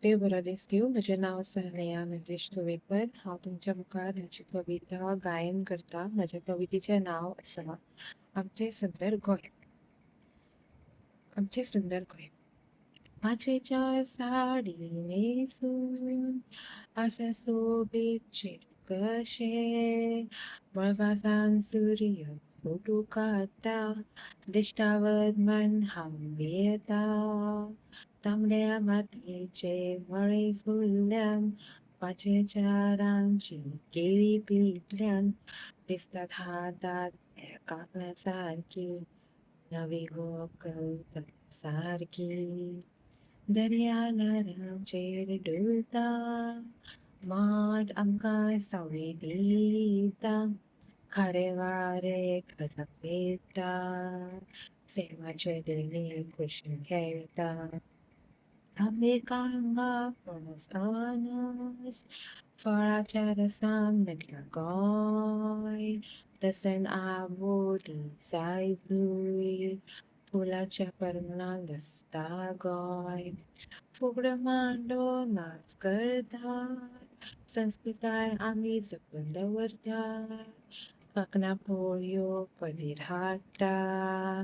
देव बरो दीस दिवं. म्हजें नांव सनया नरेश कवेकर. हांव तुमच्या मुखार म्हजी कविता गायन करता. म्हज्या कवितेचें नांव आसा आमचें सुंदर गोंय. आमचें सुंदर गोंय. पांचवेचार साडी न्हेसून आसा सोबीत चेडूं कशें, मळबासान सूर्य फोटो काडटा, दिश्टावत म्हण हांव भियेता. तांबड्या मातयेचे मळे फुडल्यान पांचवेचारांची केळी पिकल्यान, दिसतात हातात कांकणा सारकी, नवी व्हंकल सारकी. दर्या ल्हारांचेर डोलता, माट आमकां सावळी दिता, खारें वारें काळजाक पेट्टा, सैमाचे देणेक खोशयेन खेळटा. आंबे काळंगां पणस अनस, फळाच्या रसान नटलां गोंय, दसण आबोलीं जायजूय, फुलाच्या परमळान लजता गोंय. फुगड्यो मांडो नाच करतात, संस्कृताय आमी जपून दवरतात, कांकणां पोळयो पदर हाडटा,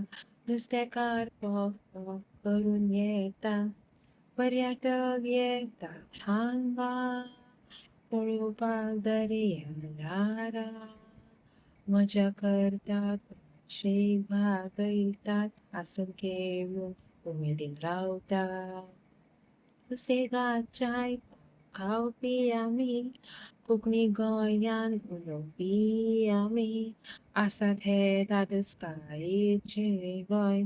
नुस्तेकार पोक पोक करून येता, पर्यटक येतात हांगा, पळोवपाक दर्या ल्हारां, मजा करतात, उमळशीक भागयतात, हांसून खेळून उमेदीन रावतात. सुसेगाद च्याय खावपी आमी, कोंकणी गोंयान उलोवपी आमी, आसात हे धादोसकायेचें गोंय,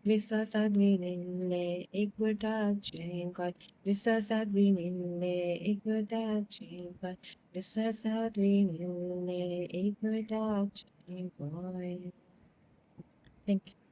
विस्वासांत विणिल्लें एकवटाचें गोंय, विस्वासांत विणिल्लें एकवटाचें गोंय, विस्वासांत विणिल्लें एकवटाचें गोंय. Thank you.